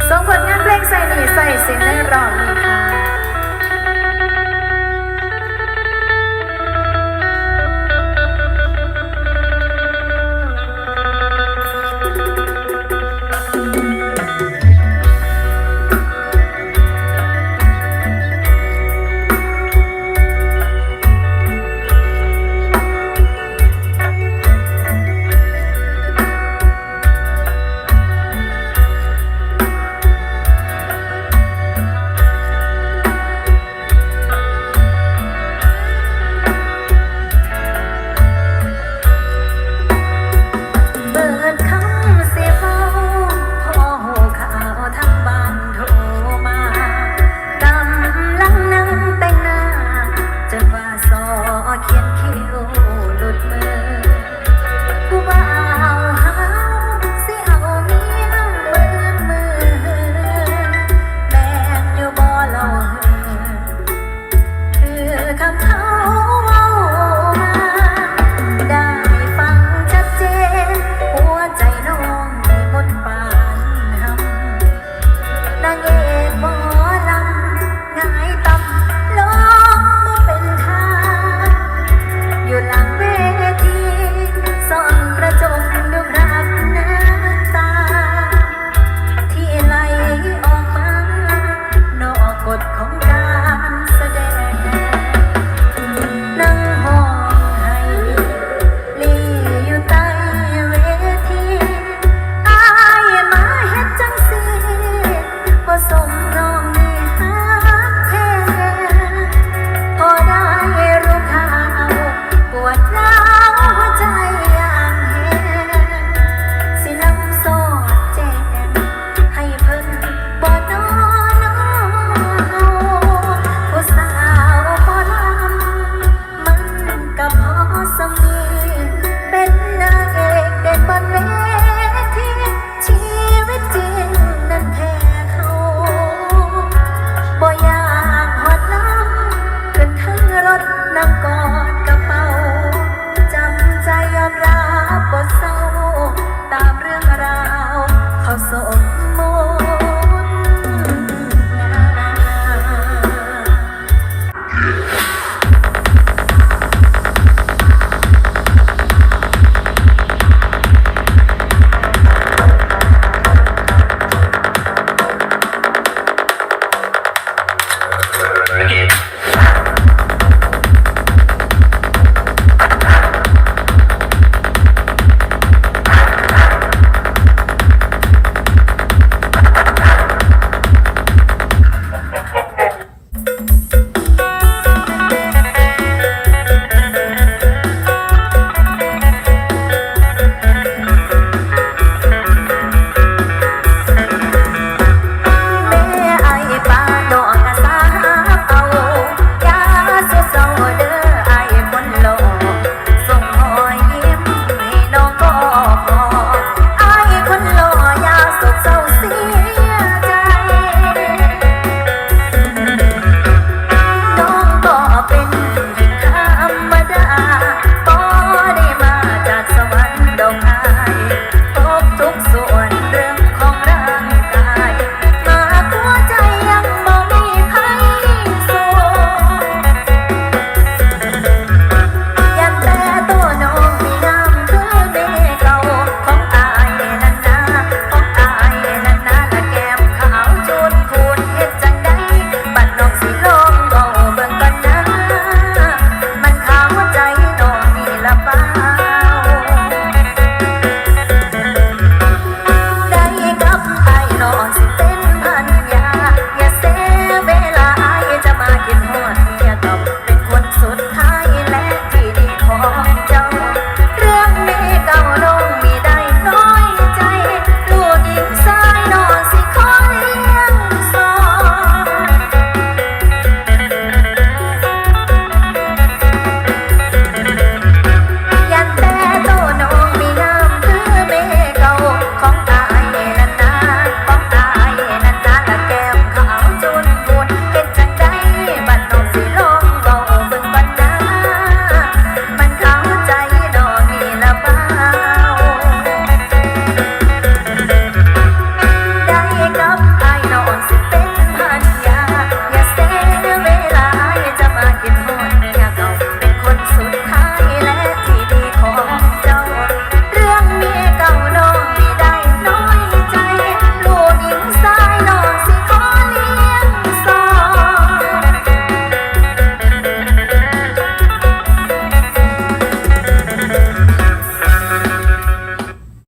ส่งผลงานเพลงใส่หนีใส่สินในรอบนี้ค่ะเปิดคำเสียเบาพอหูข่าวทางบ้านโทรมากำลังนั่งแต่งหน้าจนว่าสอเขียนคิ้วหลุดมือ ผู้บ่าวหาสิเอาเมียเมือนมือแม่นอยู่บ่เล่าคือคำเขาเว้ามาได้ฟังชัดเจนหัวใจน้องนี่มนปานหำนางเอกหมอลำหงายต่ำลงบ่เป็นทาง อยู่หลังเวทีส่องกระจกดูคราบน้ำตา ที่ไหลออกมานอกกฎของการแสดง นั่งห้องไห้ลี่อยู่ใต้เวทีอายมาเฮ็ดจังสิบ่สม